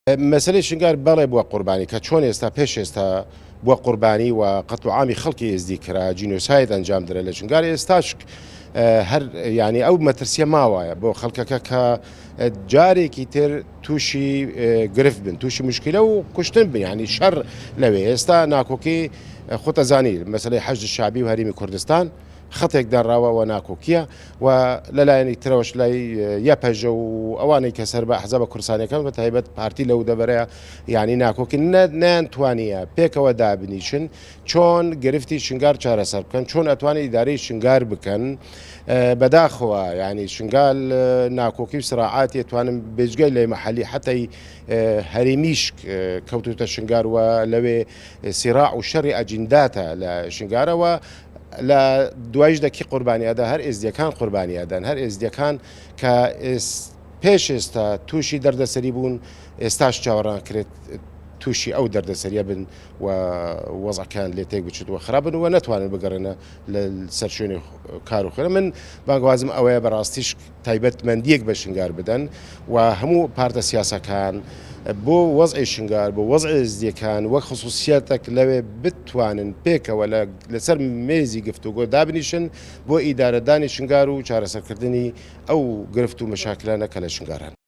مەسەلەی شنگال بەڵێ بووە قوربانی کە چۆن ئێستا پێش ئێستا بووە قوربانی و قەتڵ و عامی خەڵکی ئێزدی کرا جینۆساید ئەنجام درا لە شنگال ئێستاش هەر یعنی ئەو مەترسیە ماوایە بۆ خەڵکەکە کە جارێکی تر تووشی گرفت بن تووشی مشکلە و کوشتن بن ینی شەڕ لەوێ ئێستا ناکۆکی خۆتەزانی مەسلەی حەشد شعبی و هەرێمی کوردستان خەتێک دانراوە و ناکۆکییە و لە لایەنی ترەوەش لای یەپەژە و ئەوانەی کە سەر بە ئەحزابە کوردستانیەکان بە تایبەت پارتی لەو دەڤەرەیە یانی ناکۆکی نەیانتوانیە پێکەوە دابنیشن چۆن گرفتی شنگار چارەسەر بکەن چۆن ئەتوانێت ئیدارەی شنگار بکەن بەداخەوە ینی شنگال ناکۆکی و سراعاتی توانم بێجگەی لە محلی حتی هەرێمیش کەوتوتە شنگار و لەوێ سیراع و شەڕی ئەجینداتە لە شنگارەوە لە دوایشدا کی قوربانی ئەدا هەر ئێزدیەکان قوربانی ئەدەن هەر ئێزدیەکان کە پێش ئێستا تووشی دەردەسەری بوون ئێستاش چاوەڕان کرێت تووشی ئەو دەردەسەریە بن و وەزعەکان لێ تێک بچێت و خراپ بن و نەتوانن بگەڕێنە لە سەر شوێنی کار و خوێنە من بانگوازم ئەوەیە بەڕاستیش تایبەتمەندییەک بە شنگار بدەن و هەموو پارتە سیاسەکان بۆ وەزعی شنگار بۆ وەزعی ئێزدییەکان وەک خسوسیەتەک لەوێ بتوانن پێکەوە لەسەر مێزی گفتوگۆ دابنیشن بۆ ئیدارەدانی شنگار و چارەسەرکردنی ئەو گرفت و مەشاکلانە کە لە شنگار هەن.